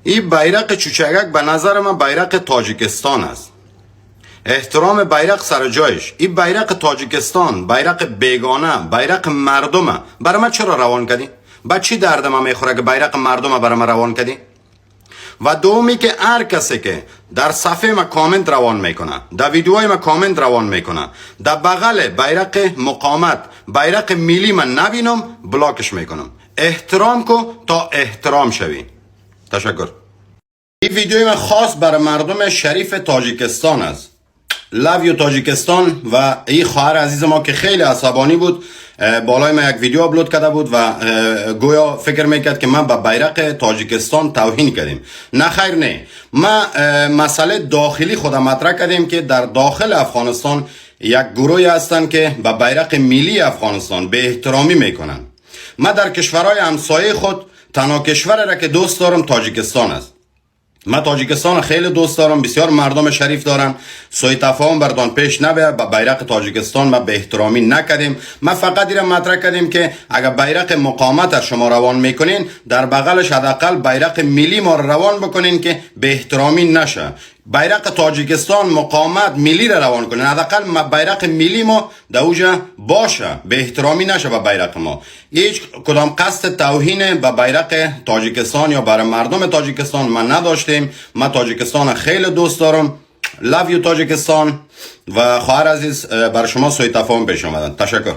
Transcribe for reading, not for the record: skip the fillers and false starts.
Ин байрақи чучагак ба назари ман байрақи Тоҷикистон аст. Эҳтироми байрақ сар ҷояш. Ин байрақи Тоҷикистон, байрақи бегона, байрақи мардума барои ман чаро равон кардӣ? Ба чӣ дарди ман мехӯра, ки байрақи мардума барои ман равон кардӣ? Ва дуввуме, ки ҳар касе ки дар сафҳаи ма коммент равон мекунад, дар видеои ма коммент равон мекунад, дар бағали байрақи муқомат байрақи миллӣ ман набинам, блокш мекунам. Эҳтиром ку, то эҳтиром шавӣ. Ташаккур. Ин видеои ман хос барои мардуми шарифи Тоҷикистон аст. Love you, Тоҷикистон. Ва ин хоҳар азизи мо, ки хеле асабонӣ буд, болои ман як видео аплод карда буд ва гӯё фикр мекард, ки ман ба байрақи Тоҷикистон тавҳин кардем. На хайр, не, ма масъалаи дохилӣ худа матраҳ кардем, ки дар дохили Афғонистон як гурӯҳе ҳастанд, ки ба байрақи миллии Афғонистон беэҳтиромӣ мекунанд. Ман дар кишварҳои ҳамсояи худ танҳо кишвареро, ки дӯст дорам, Тоҷикистон аст. Ман Тоҷикистон хеле дӯст дорам, бисёр мардуми шариф доранд. Сӯи тафоҳум бардон пеш набия. Ба байрақи Тоҷикистон ма беэҳтиромӣ накардем. Ма фақат ира матраҳ кардем, ки агар байрақи муқомата шумо равон мекунин, дар бағалаш ҳадақал байрақи миллӣ моро равон бикунин, ки беэҳтиромӣ наша. Байрақи Тоҷикистон, муқомат, миллиро равон кунин, ҳадақал байрақи миллӣ мо дар уҷа боша, беэҳтиромӣ наша ба байрақи мо. Ҳеҷ кудом қасди тавҳин ба байрақи Тоҷикистон ё барои мардуми Тоҷикистон ман надоштем. Ман Тоҷикистон хеле дӯст дорам. Love you, Тоҷикистон. Ва хоҳар азиз, барои шумо сӯи тафоҳум пеш омадан. Ташаккур.